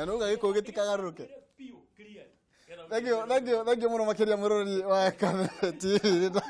Na nĩ uga gĩkũyũ gĩtikagarũrũke. Biũ, clear. Thank you, thank you, thank you mũno makĩria mũrori wa Kameme TV.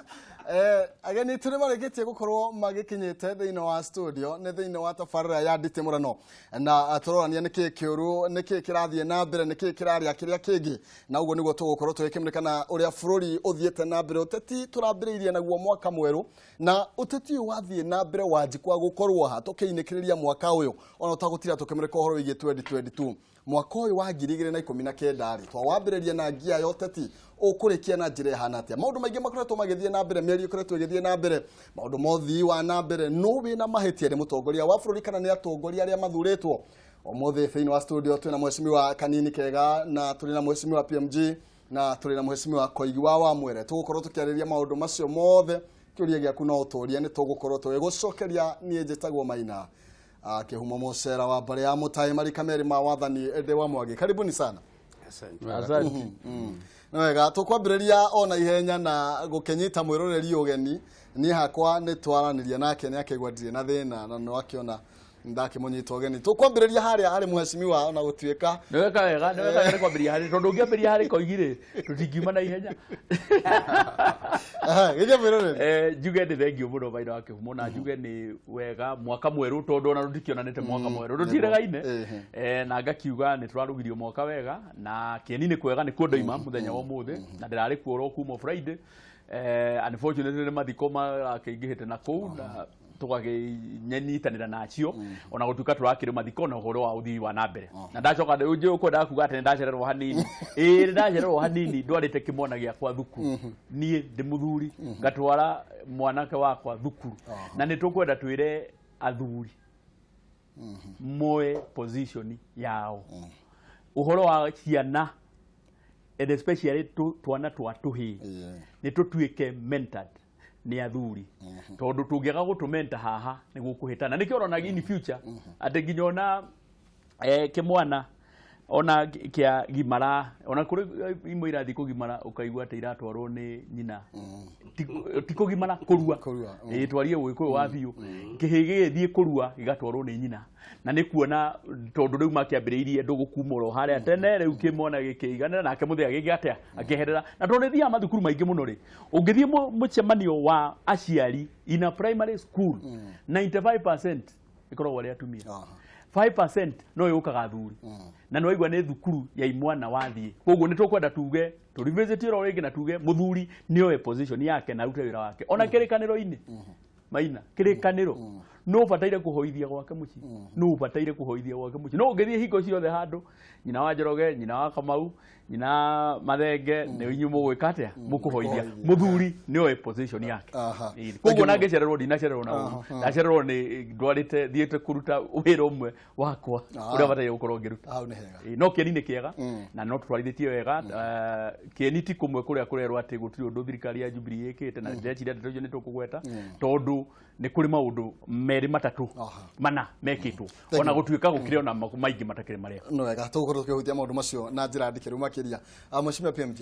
Ageni tũ nĩ marĩkĩtie gũkorwo magĩkinyĩte thĩinĩ wa studio, nĩ thĩinĩ wa tabarĩra ya nditimũrano, na tũrorania nĩkĩ kĩũru, nĩkĩ kĩrathiĩ na mbere, nĩkĩ kĩrarĩa kĩrĩa kĩngĩ, na ũguo nĩguo tũgũkorwo tũgĩkĩmũrĩka na ũrĩa bũrũri ũthiĩte na mbere. Ũteti tũrambĩrĩirie naguo mwaka mwerũ, na ũteti ũyũ wathiĩ na mbere wanjikwa gũkorwo ha tũkĩinĩkĩrĩria mwaka ũyũ, ona ũtagũtira tũkĩmũrĩka ũhoro wĩgiĩ 2022, mwaka ũyũ wa 2019 rĩ, twawambĩrĩria na ngia ya ũteti, ũkũrĩkia na njĩra ĩhana atĩa? Maũndũ maingĩ makoretwo magĩthiĩ na mbere, mĩario ĩkoretwo ĩgĩthiĩ na mbere, maũndũ ma ũthii wa na mbere, nũ wĩna mahĩtia, nĩ mũtongoria wa bũrũri kana nĩ atongoria arĩa mathurĩtwo? Ũmũthĩ thĩinĩ wa studio twĩna mheshimiwa Kanini Kega, na tũrĩ na mheshimiwa PMG, na tũrĩ na mheshimiwa Koigi wa Wamwere. Tũgũkorwo tũkĩarĩria maũndũ macio mothe. Kĩũria gĩaku no ũtũrie, nĩ tũgũkorwo tũgĩgũcokeria. Niĩ njĩtagwo Maina Kĩhumo Mũcera wa mbarĩ ya Mũtaĩ, marika merĩ ma wathani, ndĩ wa Mwangi. Karibuni sana. Asante. Asante. Nĩ wega, tũkwambĩrĩria ona ihenya na gũkĩnyita mwĩroreri ũgeni. Niĩ hakwa nĩ twaranĩria nake, nĩ akĩigua ndirĩ na thĩna, na nĩ wakĩona ndakĩmũnyita ũgeni. Tũkwambĩrĩria harĩa harĩ mheshimiwa, ona gũtuĩka Nĩ weka wega, nĩ weka wega nĩ kwambĩrĩria harĩ, tondũ ũngĩambĩrĩria harĩ Koigi rĩ, tũtingiuma na ihenya. Gĩthia mwĩroreri. Njuge nĩ thengiũ mũno Maina wa Kĩhumo, na njuge nĩ wega mwaka mwerũ, tondũ ona tũtikĩonanĩte mwaka mwerũ, tũtiregaine. Na ngakiuga nĩ tũrarugirio mwaka wega, na kĩeni nĩ kwega, nĩ kuo ndoima mũthenya wa ũmũthĩ, na ndĩrarĩ kuo oro kuma Friday. Unfortunately nĩ mathiko marakĩingĩhĩte na kũu, na tũgakĩnyitanĩra nacio, ona gũtuĩka tũrakĩrĩ mathiko na ũhoro wa ũthii wa na mbere. Na ndacoka njũĩ ũkwendaga kuga atĩ nĩ ndacererwo hanini. Ĩĩ, nĩ ndacererwo hanini, ndwarĩte kĩmwana gĩakwa thukuru. Niĩ ndĩ mũthuri, ngatwara mwanake wakwa thukuru. Na nĩ tũkwenda twĩre athuri moe position yao ũhoro wa ciana, and especially twana twa tũhĩĩ, nĩ tũtuĩke mentored nĩ athuri, tondũ tũngĩaga gũtũmenta haha nĩ gũkũhĩtana. Nĩkĩo ũrona in future atĩ nginya ona kĩmwana ona kĩa gimara, ona kũrĩ imwe irathiĩ kũgimara, ũkaigua atĩ iratwarwo nĩ nyina. Ti kũgimara, kũrua. Kũrua. Ĩĩ, twarie ũgĩkũyũ wa biũ. Kĩhĩ gĩgĩthiĩ kũrua gĩgatwarwo nĩ nyina, na nĩ kuona tondũ rĩu makĩambĩrĩirie ndũgũ kuma oro harĩa tene. Rĩu kĩmwana gĩkĩiganĩra nake mũthee agĩke atĩa? Akĩeherera. Na tondũ nĩ thiaga mathukuru maingĩ mũno rĩ, ũngĩthiĩ mũcemanio wa aciari in a primary school, 95% ĩkoragwo arĩ atumia, 5% no yũkaga athuri, na nĩ waigua nĩ thukuru ya imwana wathiĩ. Koguo nĩ tũkwenda tuge tũ revisit ĩro rĩngĩ, na tuge mũthuri nĩ oe position yake na arute wĩra wake. Ona kĩrĩkanĩro-inĩ, Maina, kĩrĩkanĩro no ũbataire kũhoithia gwake mũciĩ, no ũbataire kũhoithia gwake mũciĩ. No ũngĩthiĩ hingo ciothe handũ, nyina wa Njoroge, nyina wa Kamau, nyina Mathenge, nĩ inyuĩ mũgwĩka atĩa? Mũkũhoithia. Mũthuri nĩ oe position yake. Ĩĩ, koguo na ngĩcererwo, ndinacererwo na ũru, ndacererwo nĩ ndwarĩte thiĩte kũruta wĩra ũmwe wakwa ũrĩa bataire gũkorwo ngĩruta. Hau nĩ hega. Ĩĩ, no kĩeni nĩ kĩega na no tũtwarithĩtie wega. Kĩeni ti kũmwe kũrĩa kũrerwo atĩ gũtirĩ ũndũ thirikari ya Jubilee ĩkĩte, na ndĩreciria ndeto icio nĩ tũkũgweta, tondũ nĩ kũrĩ maũndũ merĩ, matatũ, mana mekĩtwo, ona gũtuĩka gũkĩrĩ ona maingĩ matakĩrĩ marĩa. Nĩ wega, tũgũkorwo tũkĩhutia maũndũ macio na njĩra ndikĩru makĩria. Mheshimiwa PMG.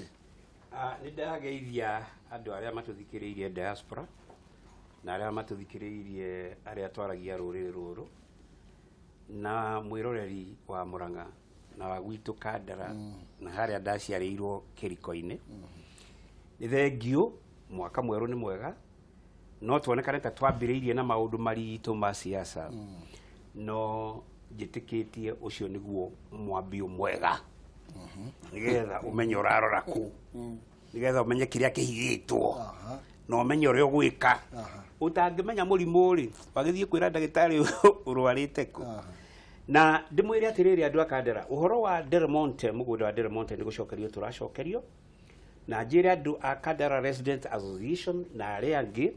Nĩ ndageithia andũ arĩa matũthikĩrĩirie diaspora na arĩa matũthikĩrĩirie arĩa twaragia rũrĩrĩ rũrũ, na mwĩroreri wa Mũrang'a na wa gwitũ Kandara na harĩa ndaciarĩirwo kĩriko-inĩ. Nĩ thengiũ, mwaka mwerũ nĩ mwega, no tuonekane ta twambĩrĩirie na maũndũ maritũ ma siasa, no njĩtĩkĩtie ũcio nĩguo mwambio mwega, nĩgetha ũmenye ũrarora kũ, nĩgetha ũmenye kĩrĩa kĩhithĩtwo na ũmenye ũrĩa ũgwĩka. Ũtangĩmenya mũrimũ rĩ, wagĩthiĩ kwĩra ndagĩtarĩ ũrwarĩte kũ? Na ndĩmwĩre atĩrĩrĩ, andũ a Kandara, ũhoro wa Del Monte, mũgũnda wa Del Monte nĩ gũcokerio tũracokerio, na njĩre andũ a Kandara Resident Association na arĩa angĩ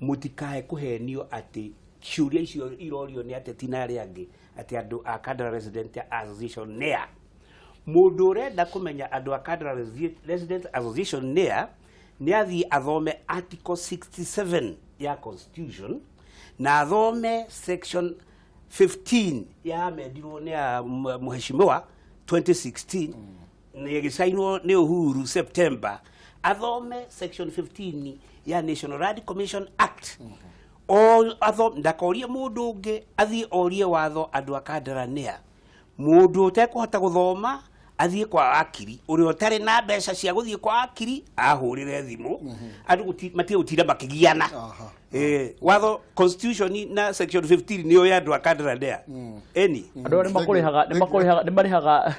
mũtikae kũhenio atĩ ciũria icio irorio nĩ ateti na arĩa angĩ atĩ andũ a Kandara Resident Association nĩa. Mũndũ ũrenda kũmenya andũ a Kandara Resident Association nĩa, nĩ athiĩ athome article 67 ya constitution na athome section 15 ya amendirwo nĩ a mheshimiwa 2016 nĩ ĩgĩcainwo nĩ Uhuru September. Athome section 15 ya National Land Commission Act. O athome, ndakorie mũndũ ũngĩ, athiĩ orie watho andũ a Kandara nĩa. Mũndũ ũtekũhota gũthoma athiĩ kwa wakiri, ũrĩa ũtarĩ na mbeca cia gũthiĩ kwa wakiri ahũrĩre thimũ. Andũ matige gũtinda makĩgiana. Watho constitution na section 15 nĩyo ya andũ a Kandradea eni. Andå arĩa makũrĩhaga nĩ makũrĩhaga nĩ marĩhaga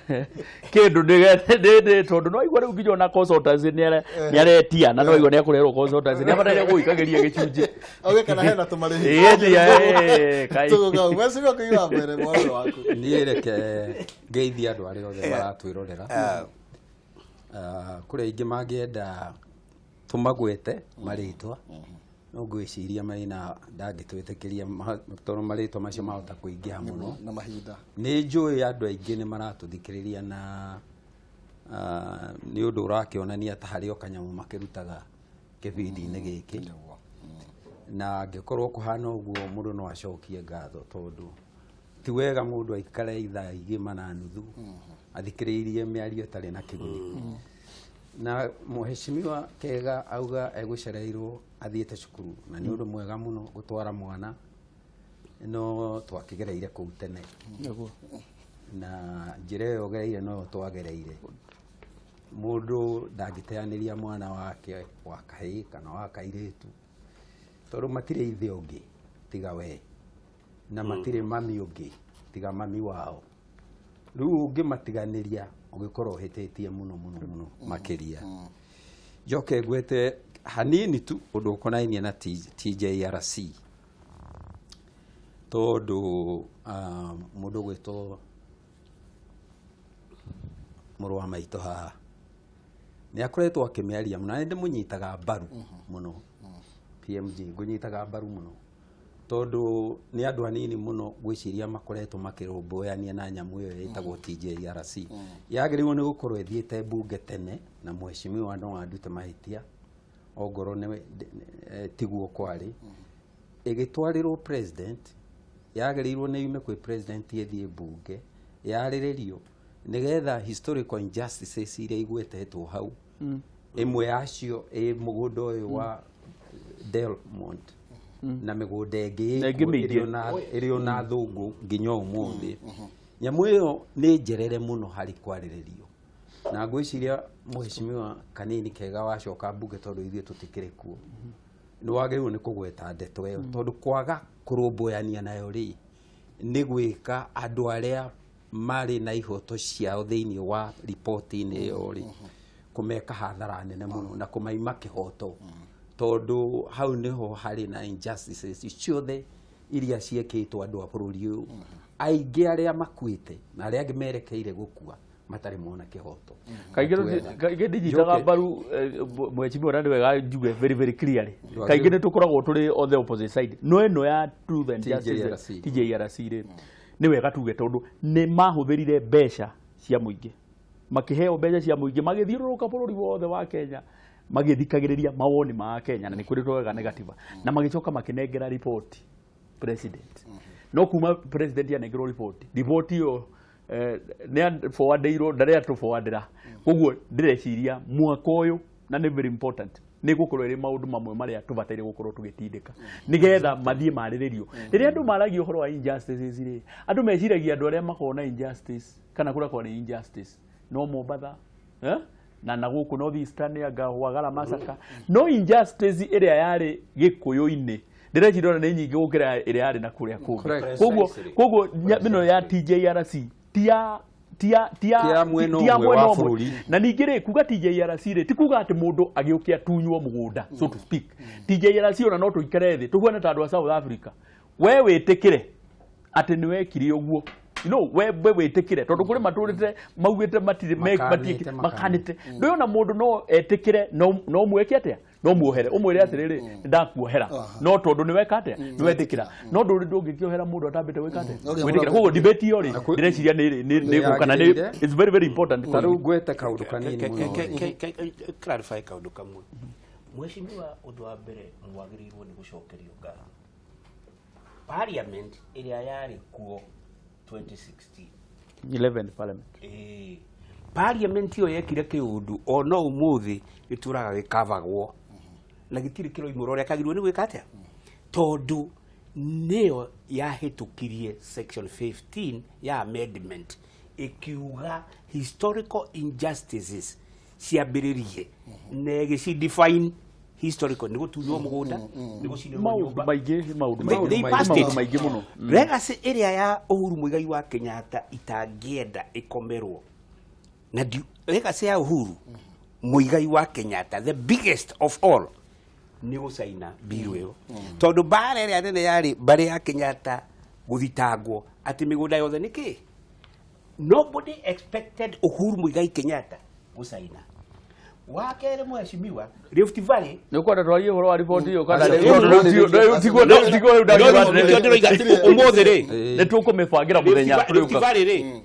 kĩndũ nĩ tondũ no igua rĩu nginya ona consultancy nĩ aretia na no igua nĩ akũrĩherwo consultancy nĩ abataire gũikagĩria gĩcunjĩ. Auge kana hena tũmarĩhi. Ĩĩ, kai. Tũgũkau. Mheshimiwa kũigua mbere mwaro waku. Niĩ reke ngeithie andũ arĩa othe maratwĩrorera. Kũrĩ aingĩ mangĩenda tũmagwete marĩtwa, no ngwĩciria Maina ndangĩtwĩtĩkĩria tondũ marĩtwa macio mahota kũingĩha mũno na mahinda. Nĩ njũĩ andũ aingĩ nĩ maratũthikĩrĩria na nĩ ũndũ ũrakĩonania ta harĩ o kanyamũ makĩrutaga kĩbindi-inĩ gĩkĩ, na angĩkorwo kũhana ũguo mũndũ no acokie ngatho, tondũ ti wega mũndũ aikare ithaa igima na nuthu athikĩrĩirie mĩario ĩtarĩ na kĩguni. Na mheshimiwa Kega auga egũcereirwo athiĩte cukuru, na nĩ ũndũ mwega mũno gũtwara mwana, no twakĩgereire kũu tene na njĩra ĩyo ũgereire noyo twagereire. Mũndũ ndangĩteanĩria mwana wake wa kahĩĩ kana wa kairĩtu, tondũ matirĩ ithe ũngĩ tiga we, na matirĩ mami ũngĩ tiga mami wao. Rĩu ũngĩmatiganĩria ũgĩkorwo ũhĩtĩtie mũno mũno mũno makĩria. Njoke ngwete hanini tu ũndũ ũkonainie na TJRC, tondũ mũndũ ũgwĩtwo mũrũ wa maitũ haha nĩ akoretwo akĩmĩaria mũno, na nĩ ndĩmũnyitaga mbaru mũno. PMG ngũnyitaga mbaru mũno, tondũ nĩ andũ anini mũno ngwĩciria makoretwo makĩrũmbũyania na nyamũ ĩyo ĩtagwo TJRC. Yagĩrĩirwo nĩ gũkorwo ĩthiĩte mbunge tene, na mheshimiwa no andute mahĩtia ongorwo nĩ tiguo kwarĩ. Ĩgĩtwarĩrwo president, yagĩrĩirwo nĩ yume kwĩ president ĩthiĩ mbunge yarĩrĩrio, nĩgetha historical injustices iria igwetetwo hau, ĩmwe yacio ĩ mũgũnda ũyũ wa Delmont na mĩgũnda ĩngĩ Na ĩngĩ mĩingĩ. Ĩrĩ ona thũngũ nginya ũmũthĩ. Nyamũ ĩyo nĩ njerere mũno harĩ kwarĩrĩrio, na ngwĩciria mheshimiwa Kanini Kega wacoka mbunge, tondũ ithuĩ tũtikĩrĩ kuo, nĩ wagĩrĩirwo nĩ kũgweta ndeto ĩyo, tondũ kwaga kũrũmbũyania nayo rĩ nĩ gwĩka andũ arĩa marĩ na ihoto ciao thĩinĩ wa riboti-inĩ ĩyo rĩ kũmeka hathara nene mũno na kũmaima kĩhoto, tondũ hau nĩho harĩ na injustices ciothe iria ciĩkĩtwo andũ a bũrũri ũyũ, aingĩ arĩa makuĩte na arĩa angĩ merekeire gũkua matarĩ mona kĩhoto. Kaingĩ kaingĩ ndinyiitaga mbaru mheshimiwa, na nĩ wega njuge very very clearly, kaingĩ nĩ tũkoragwo tũrĩ on the opposite side, no ĩno ya truth and justice TJRC. TJRC rĩ, nĩ wega tuge, tondũ nĩ mahũthĩrire mbeca cia mũingĩ, makĩheo mbeca cia mũingĩ, magĩthiũrũrũka bũrũri wothe wa Kenya magĩthikagĩrĩria mawoni ma Kenya, na nĩ kwĩrĩtwo wega nĩ gatiba, na magĩcoka makĩnengera riboti president. No kuma president anengerwo riboti ĩyo nĩ forwardĩirwo, ndarĩ atũ-forwardĩra. Koguo ndĩreciria mwaka ũyũ, na nĩ very important, nĩ gũkorwo ĩrĩ maũndũ mamwe marĩa tũbataire gũkorwo tũgĩtindĩka nĩgetha mathiĩ marĩrĩrio. Rĩrĩa andũ maragia ũhoro wa injustices rĩ, andũ meciragia andũ arĩa makoragwo na injustice kana kũrĩa kwarĩ injustice no Mombatha, eh? Na gũkũ North Eastern anga Wagala Massacre. No injustice ĩrĩa yarĩ Gĩkũyũ-inĩ ndĩreciria ona nĩ nyingĩ gũkĩra ĩrĩa yarĩ na kũrĩa kũngĩ. Koguo Precisely. koguo ĩno ya TJRC ti ya ti ya ti ya Ti ya mwena ti ya ũmwe mwena wa ũmwe. bũrũri. Na ningĩ rĩ, kuga TJRC rĩ ti kuga atĩ mũndũ agĩũke atunywo mũgũnda, so to speak. TJRC ona no tũikare thĩ tũhuane ta andũ a South Africa, we wĩtĩkĩre atĩ nĩ wekire ũguo, no we wĩtĩkĩre, tondũ kũrĩ matũrĩte maugĩte matirĩ Makanĩte, makanĩte. Ndũyona mũndũ no etĩkĩre, no mweke atĩa, no muohere, ũmwĩre atĩrĩrĩ, nĩ ndakuohera, no tondũ nĩ weka atĩa, nĩ wetĩkĩra. No ndũrĩ ndũngĩkĩohera mũndũ atambĩte gwĩka atĩa, No nginya gwĩtĩkĩra. mũndũ Koguo debate ĩyo rĩ, Na ndĩreciria nĩ gũka na nĩ yagĩrĩire. it's very very important. Ta rĩu ngwete kaũndũ kanini mũno. Clarify kaũndũ kamwe, mheshimiwa. Ũndũ wa mbere mwagĩrĩirwo nĩ gũcokerio ngatho parliament ĩrĩa yarĩ kuo 2016. 11 parliament. Ĩĩ. Parliament ĩyo yekire kĩũndũ o no ũmũthĩ gĩtũraga gĩkavagwo na gĩtirĩ kĩroimũra ũrĩa kagĩrĩirwo nĩ gwĩka atĩa, tondũ Nĩyo yahĩtũkirie section 15 ya amendment ĩkiuga historical injustices ciambĩrĩrie na ĩgĩci define historical nĩ gũtunywo mũgũnda, nĩ gũcinĩrwo Maũndũ nyũmba. maingĩ, maũndũ They maingĩ, passed it. maũndũ maingĩ mũno. Legacy ĩrĩa ya Uhuru Muigai wa Kenyatta itangĩenda ĩkomerwo na legacy ya Uhuru Muigai wa Kenyatta, the biggest of all, nĩ gũcaina bill ĩyo, tondũ mbara ĩrĩa nene yarĩ mbarĩ ya Kenyatta gũthitangwo atĩ mĩgũnda yothe nĩ kĩ. Nobody expected Uhuru Muigai Kenyatta gũcaina. Wa kerĩ, mheshimiwa, Rift Valley. Nĩ ũkwenda twarie ũhoro wa riboti ĩyo kana Acio. tiguo rĩu No, nĩkĩo ndĩroiga ũmũthĩ rĩ. Nĩ tũkũmĩbangĩra mũthenya Rift tũrĩũka. Valley rĩ,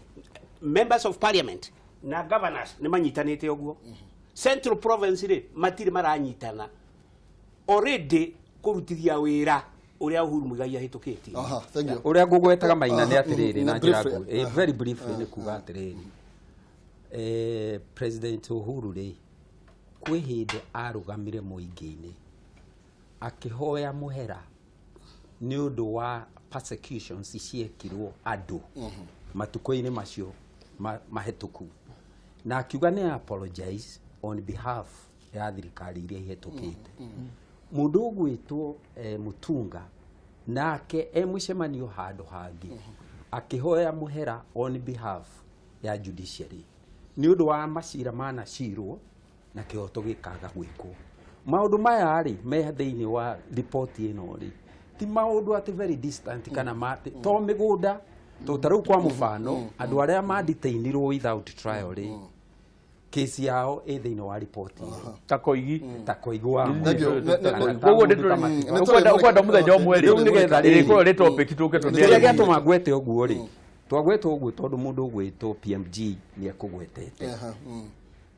members of parliament na governors nĩ manyitanĩte ũguo. Central Province rĩ, matirĩ maranyitana already kũrutithia wĩra ũrĩa Uhuru Muigai ahĩtũkĩtie. Aha, thank you. Ũrĩa ngũgwetaga Maina nĩ atĩrĩrĩ, na njĩra Briefly. nguhĩ, very briefly, nĩ kuga atĩrĩrĩ, President Uhuru rĩ, kwĩ hĩndĩ arũgamire mũingĩ-inĩ akĩhoya mũhera nĩ ũndũ wa persecutions ciekirwo andũ matukũ-inĩ macio mahĩtũku, na akiuga nĩ apologize on behalf ya thirikari iria ihĩtũkĩte. Mũndũ ũgwĩtwo Mutunga nake e mũcemanio handũ hangĩ akĩhoya mũhera on behalf ya judiciary nĩ ũndũ wa macira manacirwo na kĩhoto gĩkaga gwĩkwo. Maũndũ maya rĩ me thĩinĩ wa riboti ĩno rĩ, ti maũndũ atĩ very distant kana to mĩgũnda, to ta rĩu kwa mũbano andũ arĩa mandetainirwo without trial rĩ, kesi yao ĩ thĩinĩ wa riboti ĩyo. Ta Koigi. Ta Koigi wa Thank you. Kana ta Koguo mũndũ ta Matiba. ũkwenda mũthenya ũmwe rĩ, Rĩu nĩgetha rĩrĩ. ĩrĩkorwo ĩrĩ topic tũke Kĩrĩa tũnĩarĩrie. gĩatũma ngwete ũguo rĩ, twagweta ũguo tondũ mũndũ ũgwĩtwo PMG nĩ ekũgwetete.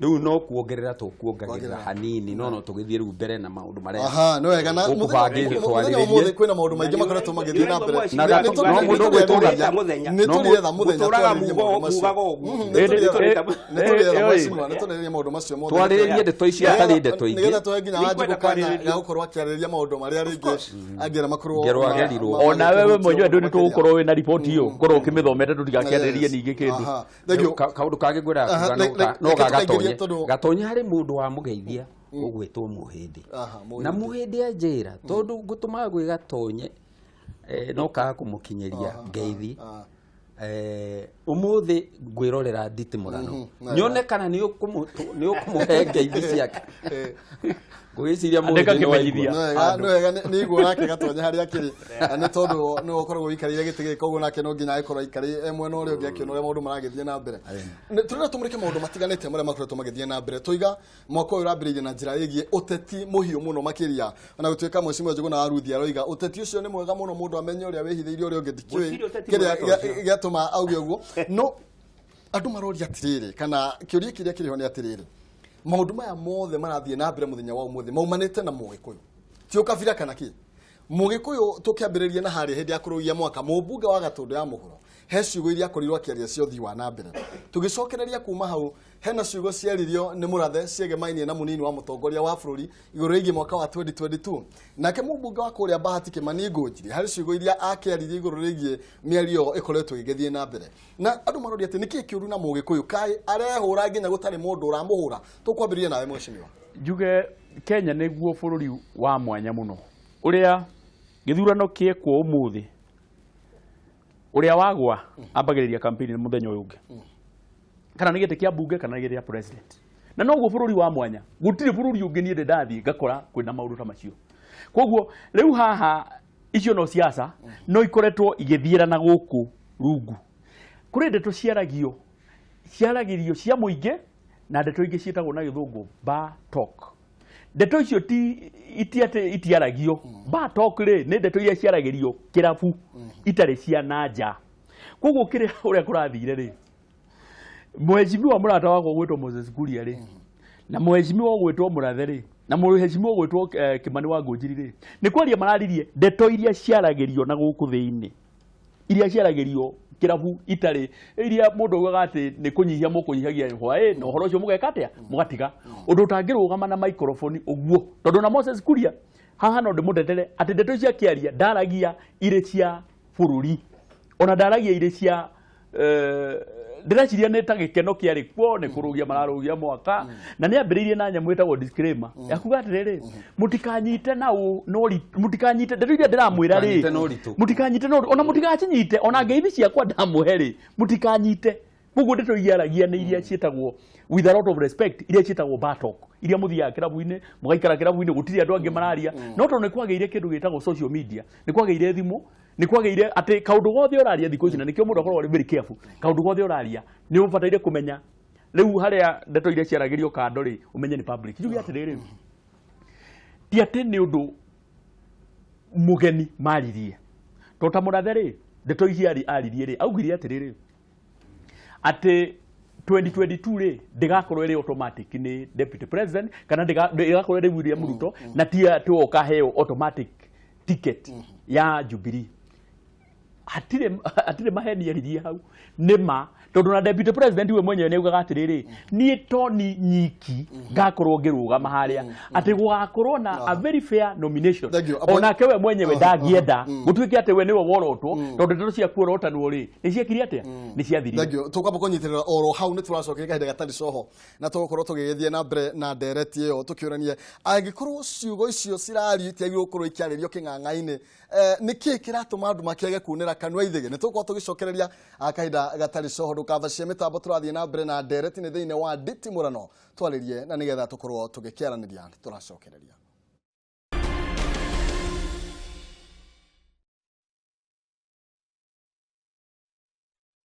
Rĩu no kuongerera tũkuongagĩrĩra Kuongerera. hanini, no tũgĩthiĩ rĩu mbere na maũndũ marĩa Aha, nĩ wega na ũkũbangĩte mũthenya twarĩrĩrie. ũmũthĩ kwĩna maũndũ maingĩ makoretwo magĩthiĩ na mbere. Na no mũndũ ũgwĩtwo Mũthenya. Nĩ tũrĩetha mũthenya Gũtũraga twarĩrĩrie maũndũ macio. Mugaga ũguo. Nĩ tũrĩetha, mheshimiwa, ĩ. nĩ tũrĩrĩrie maũndũ macio mothe. Twarĩrĩrie ndeto icio hatarĩ ndeto ingĩ. Nĩgetha tũhe nginya Nĩngwenda Wanjikũ kanya kwarĩrĩria. ga gũkorwo akĩarĩrĩria maũndũ marĩa rĩngĩ angĩenda makorwo Ngero agerirwo. Ona wewe mwenyewe ndũ nĩ tũgũkorwo wĩna riboti ĩyo korwo ũkĩmĩthomete tũtigakĩarĩrĩrie ningĩ kĩndũ. Aha, thank you. Kaũndũ kangĩ ngwendaga Aha, kuga no no reke ga tũkaingĩrie Gatonye. tondũ Gatonye harĩ mũndũ wamũgeithia ũgwĩtwo Mũhĩndĩ. Aha, Mũhĩndĩ. Na Mũhĩndĩ anjĩra tondũ ngũtũmaga gwĩ Gatonye, no kaga kũmũkinyĩria ngeithi. Ũmũthĩ ngwĩrorera nditimũrano nyone kana nĩ ũkũmũhe ngeithi ciake. Ngwĩciria Andĩka Mũhĩndĩ nĩ kĩmenyithia. waigua. Nĩ wega, nĩ wega, nĩ igua nake Gatonye harĩa akĩrĩ. Na nĩ tondũ nĩwe ũkoragwo ũikarĩire gĩtĩ gĩkĩ, koguo nake no nginya agĩkorwo aikarĩire e mwena ũrĩa ũngĩ akĩona ũrĩa maũndũ maragĩthiĩ na mbere. Tũrenda tũmũrĩke maũndũ matiganĩte marĩa makoretwo magĩthiĩ na mbere. Tũiga mwaka ũyũ ũrambĩrĩirie na njĩra ĩgiĩ ũteti mũhiũ mũno makĩria, ona gũtuĩka mheshimiwa Njuguna wa Ruthi aroiga ũteti ũcio nĩ mwega mũno, mũndũ amenye ũrĩa wĩhithĩirie ũrĩa ũngĩ. Ndikĩũĩ Gũtirĩ ũteti kĩrĩa mwega ta ũcio. gĩatũma auge ũguo, no andũ maroria atĩrĩrĩ, kana kĩũria kĩrĩa kĩrĩ ho nĩ atĩrĩrĩ, maũndũ maya mothe marathiĩ na mbere mũthenya wa ũmũthĩ maumanĩte na Mũgĩkũyũ, ti ũkabira kana kĩ Mũgĩkũyũ. Tũkĩambĩrĩria na harĩa hĩndĩ ya kũrũgia mwaka, mũmbunge wa Gatũndũ ya mũhuro he ciugo iria akorirwo akĩaria cia ũthii wa na mbere. Tũgĩcokereria kuma hau, hena ciugo ciaririo nĩ Mũrathe ciegemainie na mũnini wa mũtongoria wa bũrũri igũrũ rĩgiĩ mwaka wa 2022. Nake mũmbunge wa kũrĩa Bahati Kĩmani Ngũnjiri harĩ ciugo iria akĩaririe igũrũ rĩgiĩ mĩario ĩyo ĩkoretwo ĩgĩthiĩ na mbere, na andũ maroria atĩ nĩkĩĩ kĩũru na Mũgĩkũyũ, kaĩ arehũra nginya gũtarĩ mũndũ ũramũhũra? Tũkwambĩrĩria nawe, mheshimiwa. Njuge Kenya nĩguo bũrũri wa mwanya mũno ũrĩa gĩthurano kĩekwo ũmũthĩ, ũrĩa wagwa ambagĩrĩria campaign mũthenya ũyũ ũngĩ, kana nĩ gĩtĩ kĩa mbunge kana nĩ gĩtĩ kĩa president. Na noguo bũrũri wa mwanya, gũtirĩ bũrũri ũngĩ niĩ ndĩ ndathiĩ ngakora kwĩna maũndũ ta macio. Koguo rĩu haha icio no siasa no ikoretwo igĩthiĩra na gũkũ rungu. Kũrĩ ndeto ciaragio, ciaragĩrio cia mũingĩ, na ndeto ingĩ ciĩtagwo na gĩthũngũ bar talk. Ndeto icio ti iti atĩ itiaragio. Bar talk rĩ, nĩ ndeto iria ciaragĩrio kĩrabu itarĩ cia na nja. Koguo kĩrĩa ũrĩa kũrathire rĩ, mheshimiwa mũrata wakwa gwĩtwo Moses Kuria rĩ, na mheshimiwa ũgwĩtwo Mũrathe rĩ, na mheshimiwa ũgwĩtwo Kĩmani wa Ngũnjiri rĩ, nĩ kwaria mararirie ndeto iria ciaragĩrio na gũkũ thĩinĩ, iria ciaragĩrio kĩrabu, itarĩ iria mũndũ augaga atĩ nĩ kũnyihia mũkũnyihagia hwaĩ na ũhoro ũcio mũgeka atĩa, mũgatiga ũndũ ũtangĩrũgama na microphone ũguo, tondũ na Moses Kuria Haha no ndĩmũtetere atĩ ndeto icio akĩaria ndaragia irĩ cia bũrũri, ona ndaragia irĩ cia ndĩreciria nĩ ta gĩkeno kĩarĩ kuo, nĩ kũrũgia mararũgia mwaka, na nĩ ambĩrĩirie na nyamũ ĩtagwo disclaimer ya kuga atĩrĩrĩ, mũtikanyite na mũtikanyite ndeto iria ndĩramwĩra rĩ, Mũtikanyite na ũritũ. Mũtikanyite na ũritũ, ona mũtigacinyite, ona ngeithi ciakwa ndamũhe rĩ, mũtikanyite. Koguo ndeto iria aragia nĩ iria ciĩtagwo, with a lot of respect, iria ciĩtagwo bar talk, iria mũthiaga kĩrabu-inĩ, mũgaikara kĩrabu-inĩ, gũtirĩ andũ angĩ mararia. No tondũ nĩ kwagĩire kĩndũ gĩtagwo social media, nĩ kwagĩire thimũ, nĩ kwagĩire atĩ kaũndũ gothe ũraria thikũ ici, na nĩkĩo mũndũ akoragwo arĩ very careful, kaũndũ gothe ũraria nĩ ũbataire kũmenya rĩu harĩa ndeto iria ciaragĩrio kando rĩ, ũmenye nĩ public. Njuge atĩrĩrĩ, ti atĩ nĩ ũndũ mũgeni maririe, tondũ ta Mũrathe rĩ, ndeto ici aririe rĩ, augire atĩrĩrĩ, atĩ 2022 rĩ, ndĩgakorwo ĩrĩ automatic nĩ deputy president, kana ndĩgakorwo ĩrĩ William Ruto, na ti atĩ we ũkaheo automatic ticket ya Jubilee. Hatirĩ maheni eririe hau, nĩ ma, tondũ na deputy president we mwenyewe nĩ augaga atĩrĩrĩ, niĩ to ni nyiki ngakorwo ngĩrũgama harĩa, atĩ gũgakorwo na a very fair nomination. Thank you. Onake we mwenyewe ndangĩenda gũtuĩke atĩ we nĩwe worotwo, tondũ ndeto cia kuorotanwo rĩ, nĩ ciekire atĩa, nĩ ciathirire. Thank you. Tũkwamba kũnyitĩrĩra oro hau, nĩ tũracokeria kahinda gatarĩ coho na tũgũkorwo tũgĩgĩthiĩ na mbere na ndereti ĩyo, tũkĩũranie angĩkorwo ciugo icio cirario itiagĩrĩirwo gũkorwo ikĩarĩrio kĩng'ang'a-inĩ, nĩ kĩĩ kĩratũma andũ makĩage kunĩra kanua ithĩgĩ. Nĩ tũgũkorwo tũgĩcokereria kahinda gatarĩ coho. Ndũkabacie mĩtambo, tũrathiĩ na mbere na ndereti, nĩ thĩinĩ wa Nditimũrano, twarĩrie na nĩgetha tũkorwo tũgĩkĩaranĩria. Tũracokereria.